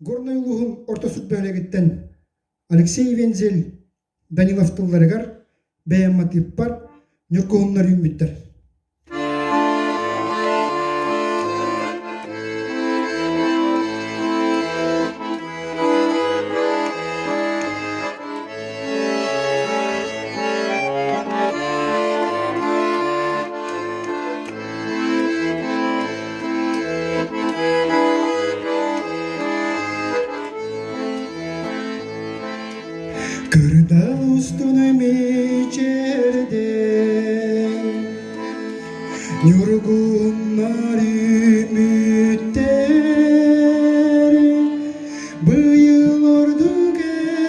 Горнай улууһун орто суд бөһүөлэгиттэн Алексей Вензель Данилов тылларыгар бэйэм матыыппар ньургуһуннар үүммүттэр. Кырдал устун мичээрдэн Ньургуннар үмүттэр Быйыл ордук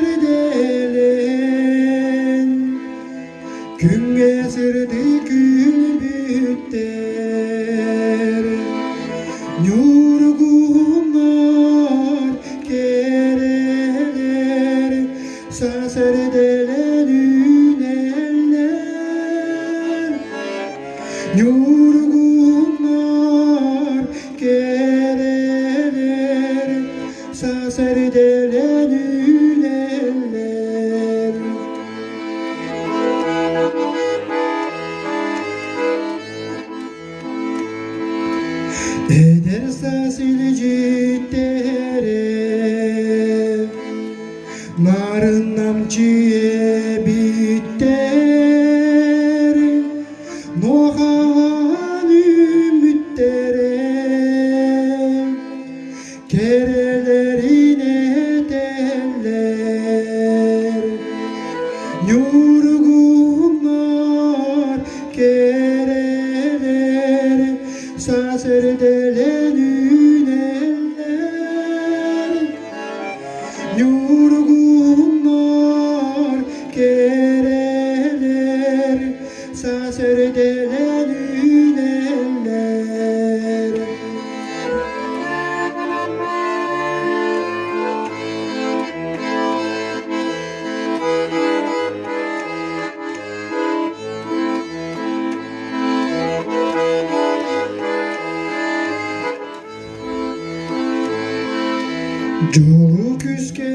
эрдэлэн Күҥҥэ сырдык күлбүттэр, Ньургуннар кэрэлэр, Саас эрдэлэн үүнэллэр. Ньургуннар кэрэлэр, Саас эрдэлэн үүнэллэр. Эдэр саас илдьиттэрэ нарын намчы эбиттэр нуохаан үүммүттэрэ Кэрэлэрин этэллэр, ньургуннар кэрэлэр, саас эрдэлэн үүнэллэр. Ньургуннар кэрэлэр, саас эрдэлэн үүнэллэр. Дьолу күүскэ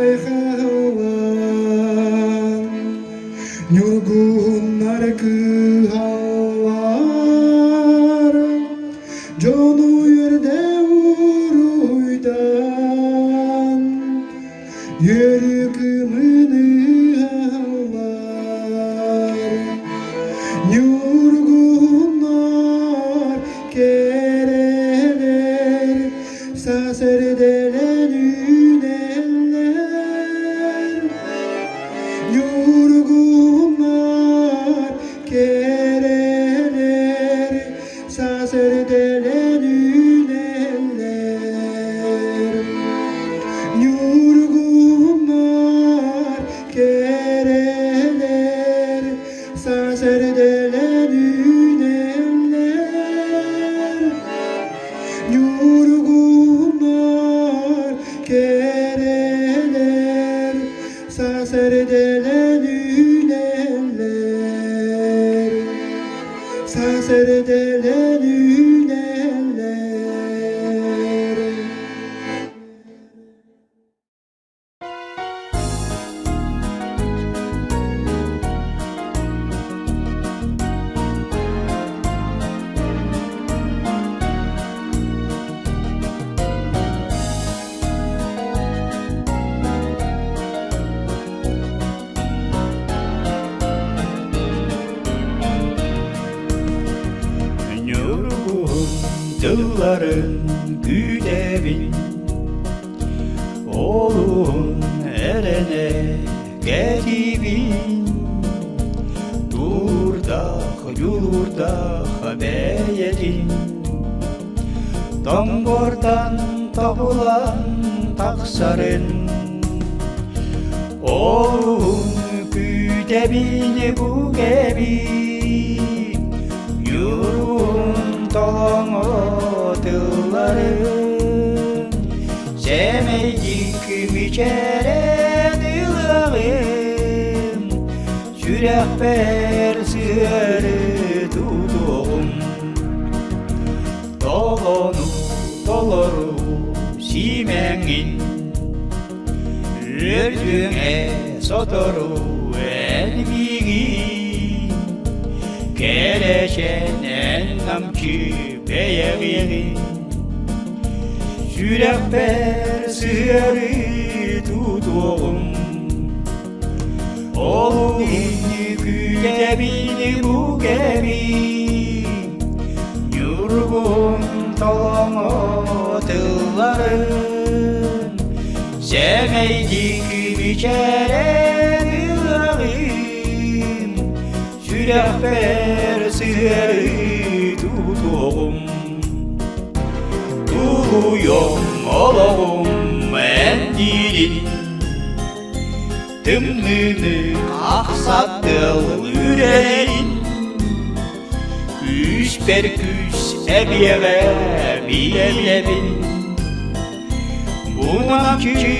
айхаллаан, Ньургуһуннар кыыһаллар, Дьону үөрдэ уруйдан, Үөрүү кымын ыһаллар. Ньургуһуннар кэрэлэр, Саас эрдэлэн үүнэллэр. Ньургуһуннар кэрэлэр, саас эрдэлэн үүнэллэр. Ньургуһуннар кэрэлэр, саас эрдэлэн үүнэллэр. Ньургуһуннар кэрэлэр, саас эрдэлэн үүнэллэр. Саас эрдэлэн үүнэллэр. Ньургуһун тылларын күүтэбин Олуһун эрэнэ кэтиибин Туурдаах, дьулуурдаах бэйэтин Тоҥбортон тобулан тахсарын Олуһун күүтэбин бу кэбин Ньургун толоҥо тылларын Сэмэйдик мичээрэн ылаҕым Сүрэхпэр сыһыары тутуоҕум Толону толору симээн. Үүнэҥҥин үөрдүөҥ ээ сотору эн миигин Кэрэчэн эн намчы бэйэҕиҥ Сүрэхпэр сыһыары тутуоҕум Ол инни күүтэбин бу кэми Ньургун толоҥо тылларын Сэмэйдик мичээрэн ылаҕын Сүрэхпэр сыһыары тутуоҕум Тулуйуом олоҕум эн диирин Тымныыны ахсаттыл үрэрин Күүспэр күүс эбиэҕэ билэбин Бу намчы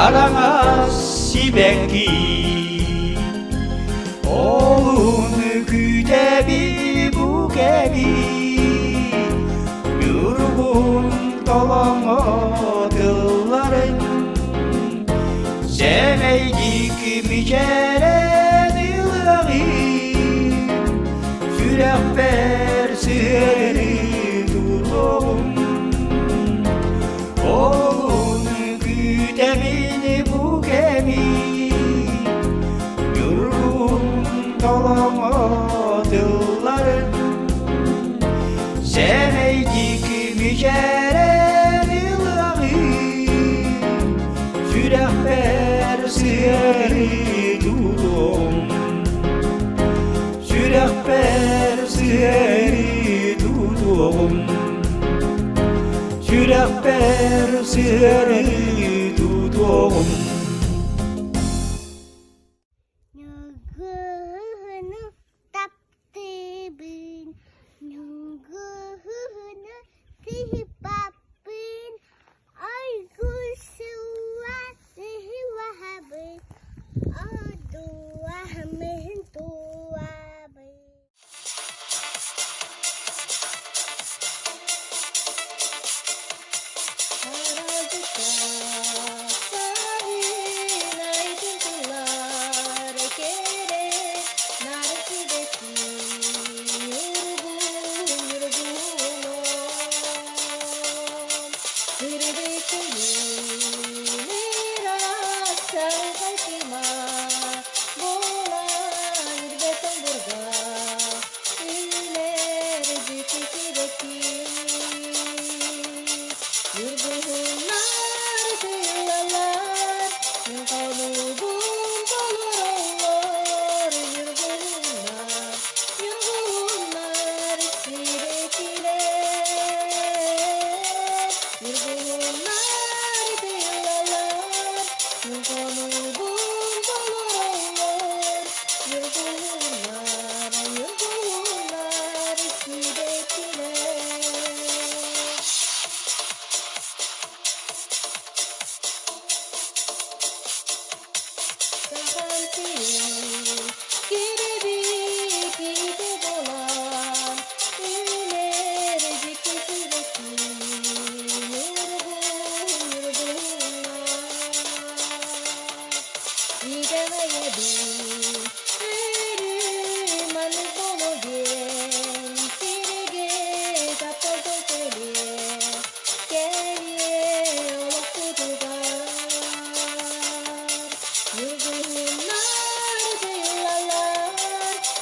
араҥас сибэкки Олун күүтэби бу кэби Ньургун толоҥо тылларын Сэмэйдик мичээрэн ылаҕын, сүрэхпэр сыһыары тутуоҕум. Олун күүтэбин бу кэми, ньургун толоҥо тылларын. Сэмэйдик мичээрэн ылаҕын, Сүрэхпэр сыһыары тутуом, Сүрэхпэр сыһыары тутуом, Сүрэхпэр сыһыары тутуом. Ньургуһуну таптыыбын, ньургуһуну тыыппаппын, Айгыл-сылла сыһыаһабын, одуулаһаммын тулабын. Ньургуһуннар тыылалар, мин хонуубун толороллор. Ньургуһуннар, ньургуһуннар сибэккилэр. Ньургуһуннар тыылалар, мин хонуубун толороллор. Ньургуһуннар, ньургуһуннар сибэккилэр. Сахан сирин кирэбит иитэ буолан, үүнэр дьикти сибэкки ньургун ньургуннар. Итэҕэйэбин, өрүү маннык буолуо диэн, сиригэ таптал кэлиэ, кэлиэ олохпутугар. Ньургуһуннар тыыллаллар,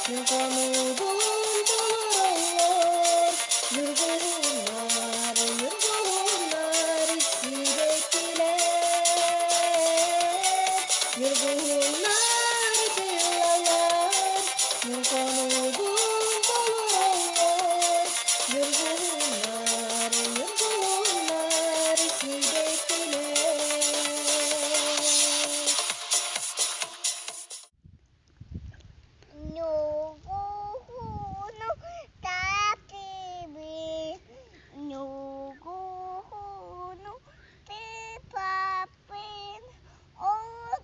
күн хонугун толороллор. Ньургуһуннар, ньургуһуннар сибэккилэр. Ньургуһуннар тыыллаллар, күн хонугун толороллор. Ньургуһуннар, ньургуһуннар сибэккилэр. Ньургуһуну таптыыбын, ньургуһуну тыыппаппын, Ол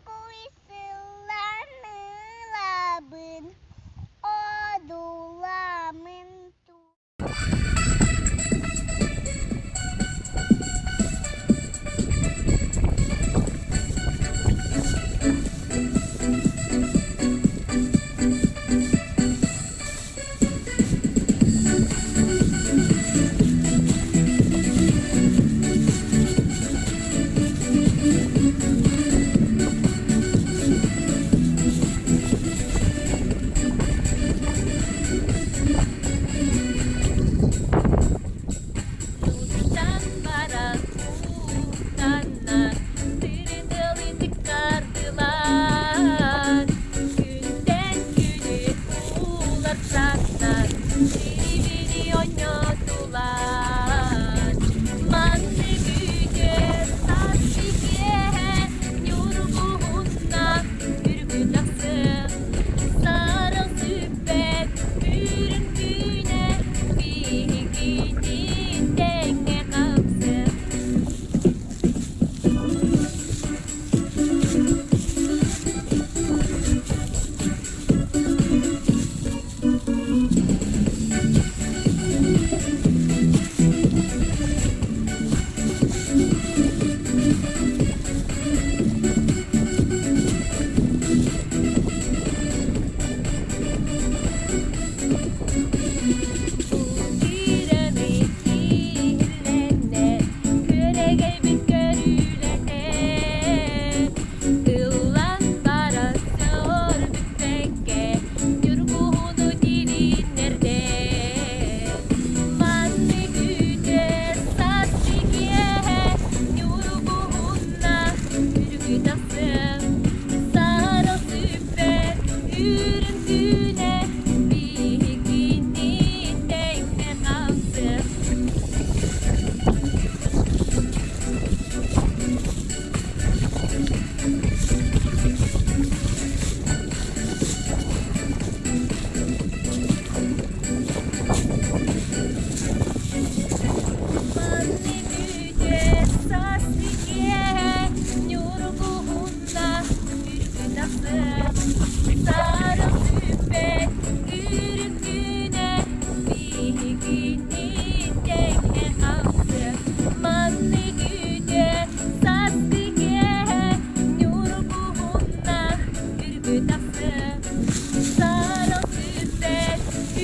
Үргүтахсым сарыл сүппэт үрүҥ түүнэ биһигини тэҥҥэ хаалсыа.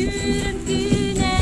Үрүҥ Күнэ.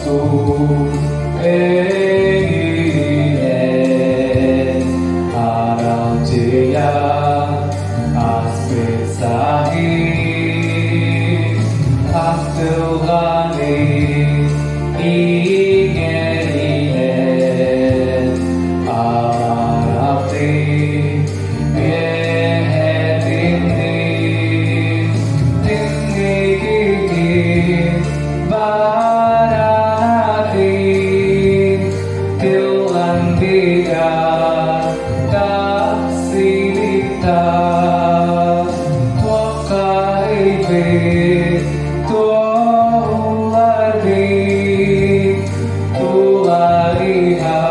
Өҥүнэн аралдьыйа ааспыт саһыы ахтылҕаны иҥэринэн амарахтыы үөһэ тымныы бараатын тылландыга тахсыбыта туоххайбыт туоһуларбыт туларыһа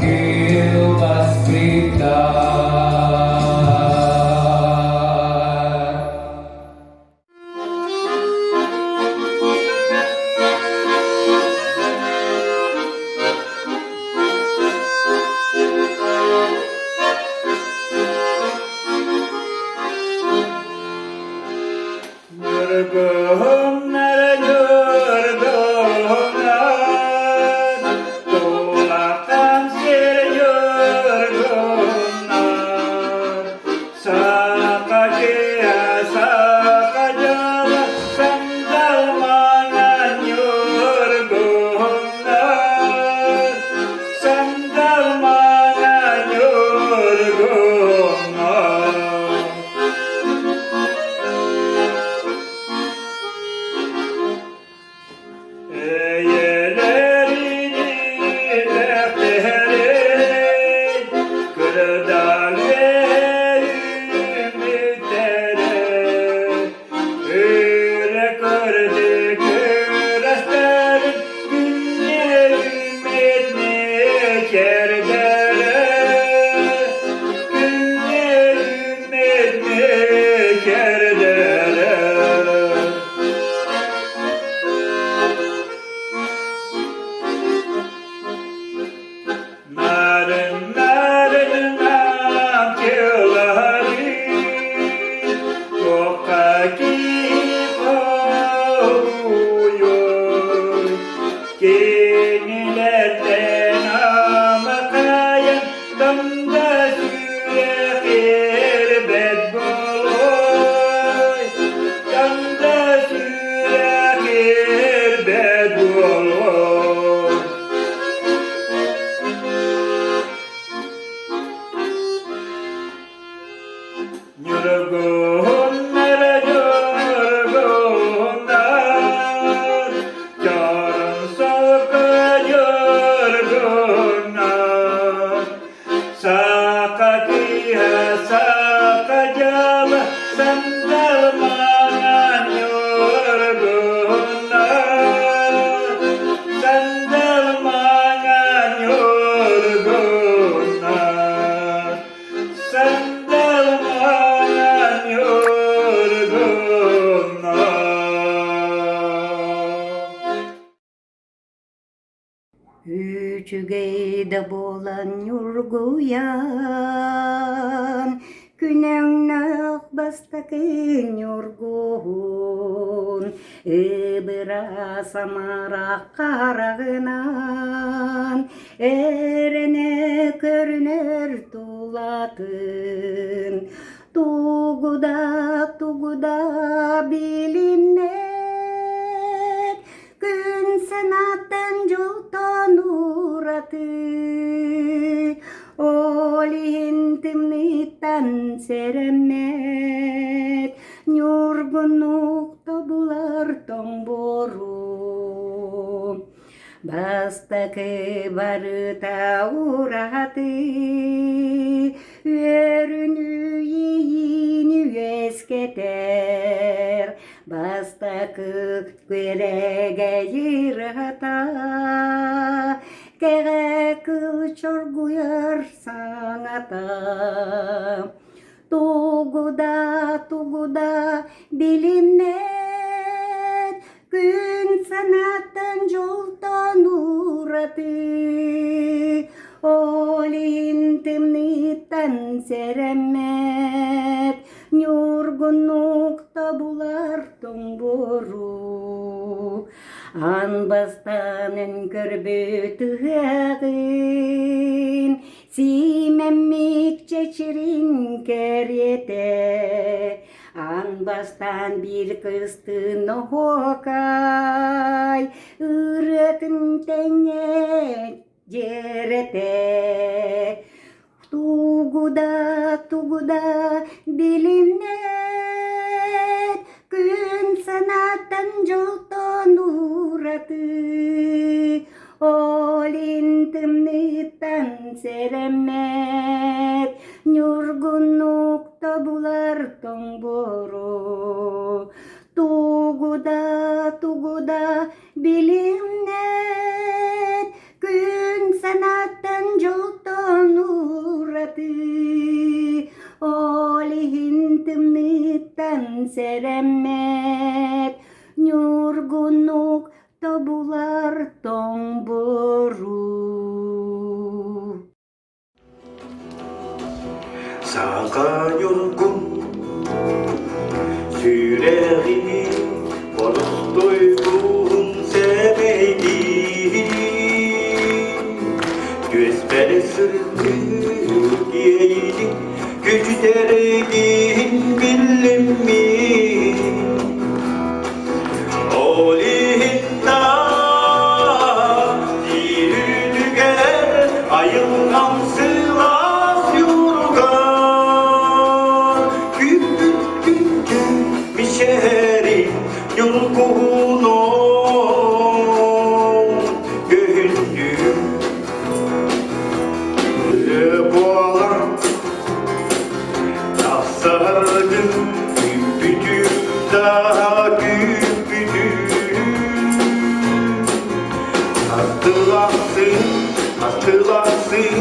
кылбаспыта. Ньургуһуннар, ньургуһуннар, тулахан сир ньургуһуннар. Саха дьиэ, саха дьоно, сандал маҥан ньургуһуннар, сандал маҥан ньургуһуннар. Эйэлэрин кырдал үмүтэрэ Өрө көрдү күрэстэрин күннэ үмүтне кердерэ Күннэ үмүтне кердерэ. Нарын нарын намчылары туохха хоһуйуй Кинилэртэн амакайан танда сүрэх ирбэт болой Танда сүрэх ирбэт болой. Ньургуһуннар, ньургуһуннар, чорон солко ньургуһуннар. Саха кыыһа, саха дьала, сандал маҥан ньургуһуннар. Сандал маҥан ньургуһуннар. Сандал маҥан ньургуһуннар. Үчүгэй да буолан ньургуйан, күнэҥнээх бастакы ньургуһун, ыбыра самарах хараҕынан, эрэнэ көрүнэр тулатын, тугу да, тугу да билиммэт, Күн санааттан дьолтон ураты, ол иһин тымныыттан сэрэммэт, ньургуннук тобулар тоҥбору. Бастакы барыта ураты, үөрүнүү иэйиини үөскэтэр, Бастакы күөрэгэйир ата, кэҕэ кыл чоргуйар саҥата. Тугу да, тугу да билиммэт, күн санааттан дьолтон ураты. Ол иһин тымныыттан сэрэммэт, Ньургуннук тобулар тоҥбору. Аан бастаан эн көрбүт ыһыаҕын Сиимэммит чэчирин кэриэтэ Аан бастаан биир кыстын оһуокай Ырыатын тэҥэ дьиэрэтэ Тугу да, тугу да билиммэт, Күн санааттан дьолтон ураты, Ол иһин тымныыттан сэрэммэт, Ньургуннук тобулар тоҥбору. Тугу да, тугу да билиммэт, Күн санааттан дьолтон ураты, Ол иһин тымныыттан сэрэммэт, Ньургуннук тобулар тоҥ боруу. Саха ньургун сүрэҕин боростуойгун сэмэйдиин түөспэр сырдык иэйиитин күчүтэргин биллим мин Ол иһин түүнүгэр айылҕам сылаас юругар күүппүт күндү мичээрин ньургуһунун көһүннүм буолар Тахсаргын күүппүтүм да күүппүтүм Аттылахсын, аттылахсын,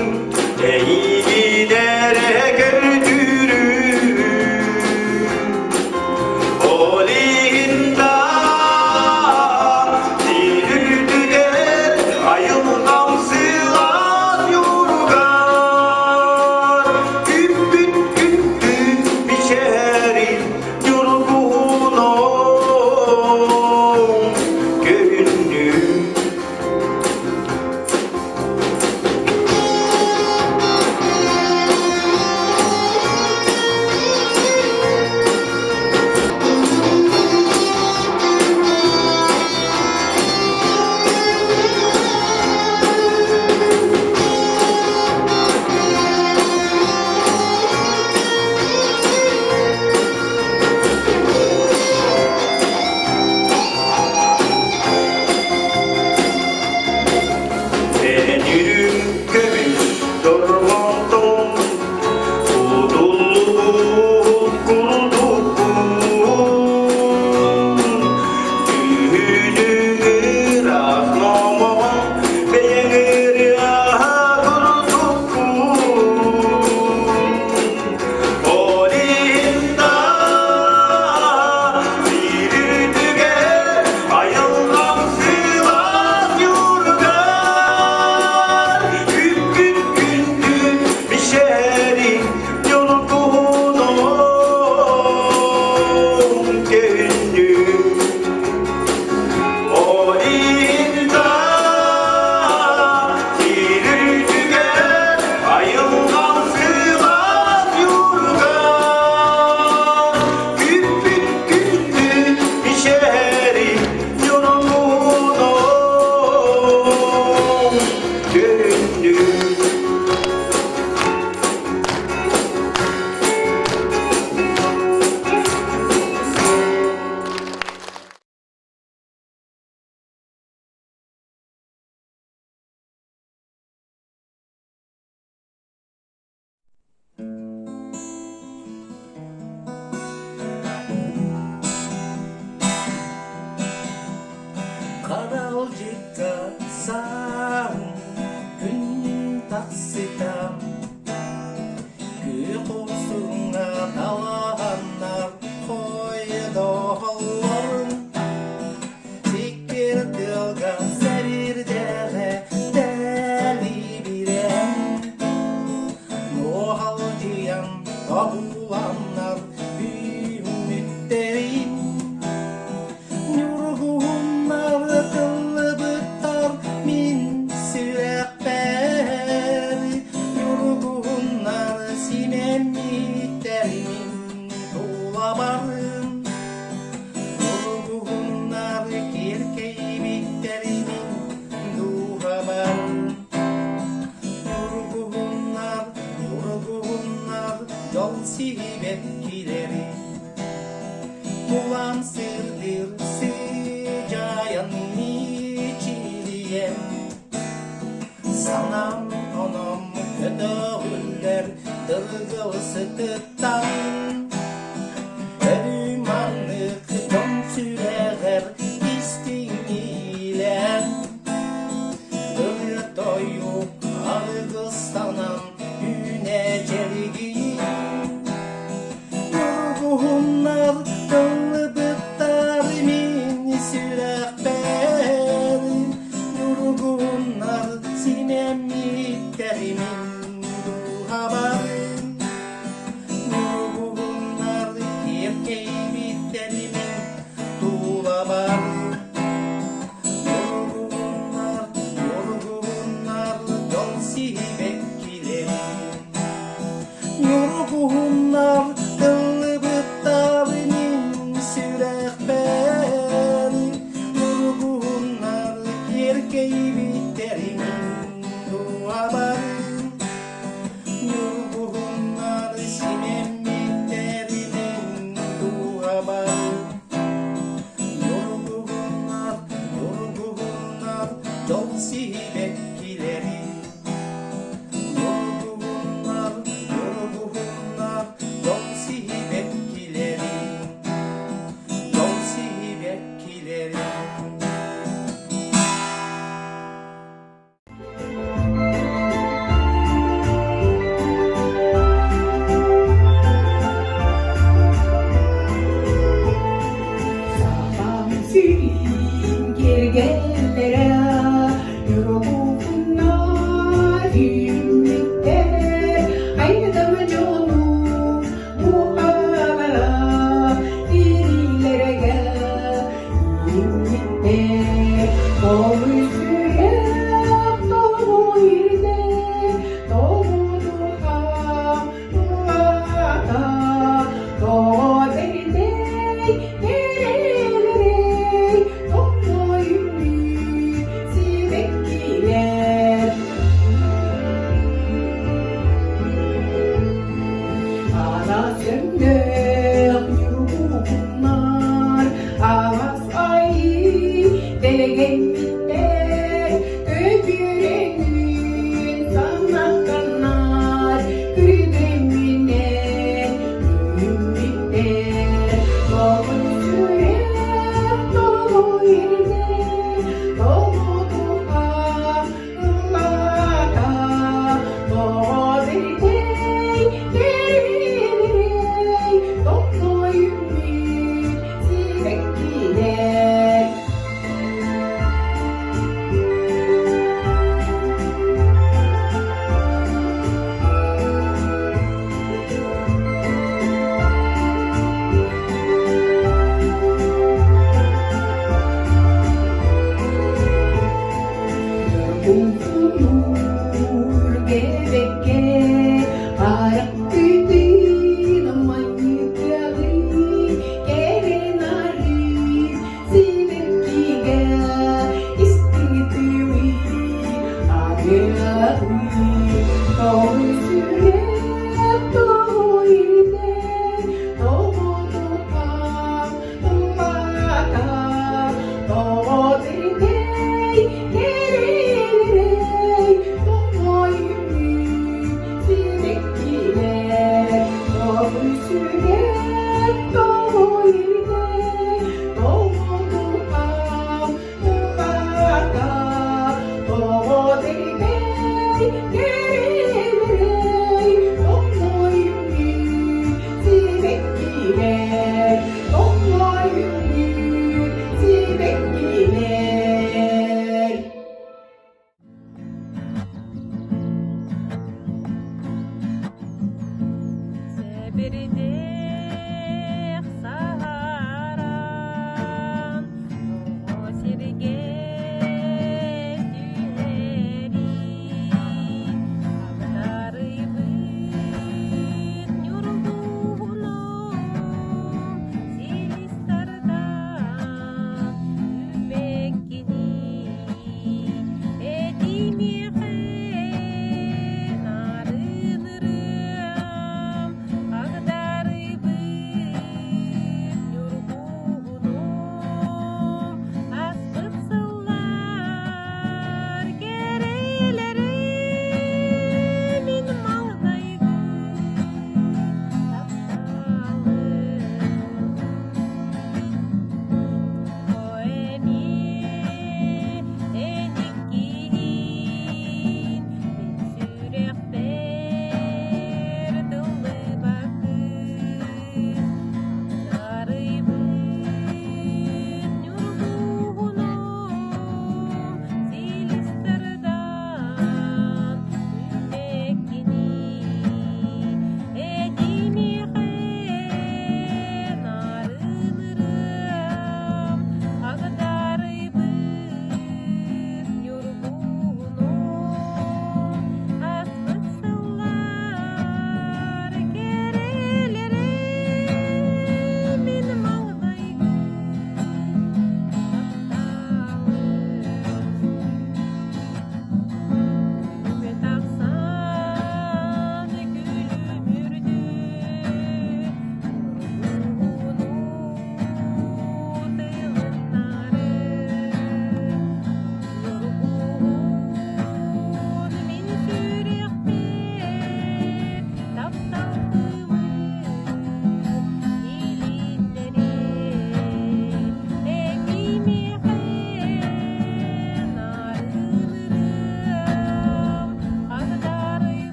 эйигин эрэ көрдүүрүм. Ол иһин да Тыл сытыттан Өрүү маннык дьон сүрэҕэр истиҥниилэн Ырыа-тойук аргыстанан үүнэ дьэргийин Ньургуһуннар тыллыбыттар мин сүрэхпэр Ньургуһуннар симэммиттэр мин дууһабар Ньургуһуннар киэркэйбиттэр мин тулабар Ньургуһуннар, ньургуһуннар дьон сибэккилэрин Ньургуһуннар тыллыбыттар мин сүрэхпэр Ньургуһуннар киэркэйбиттэр мин дууһабар Ньургуһуннар симэммиттэр мин дууһабар Ньургуһуннар, ньургуһуннар дьол сибэккилэрин Ньургуһуннар, ньургуһуннар дьол сибэккилэрин Дьол сибэккилэрин Сахам сирин кэргэннэрэ Юргуһуннар үүммүттэр Айдам дьону дууһалара Тириилэргэ үүммүттэр Тоҕу сүрэх тоҕу ирдэ Тоҕу дууһам Аата тоҕо бэрдэй кэрэлэрэй тоҥойуммут сибэккилэр Араас өҥнөөх ньургуһуннар араас айыы дэлэгэммиттэр көтүрүҥүн санаттаннар күргүммүнэн үүммүттэр Тоҕус сүрэх тоҕу ирдэ тоҕу туха ыллаата тоҕо бэрдэй кэрилэрэй томной үүммүт сибэккилэр. Уһуннуур-гэбэккэ арахпытын манньытыаҕы кэрэн арыы сибэккигэ истиҥ тыый арыаҕы тоҕу сүрэх тоҕу илдэ тоҕу тутан ыллаата.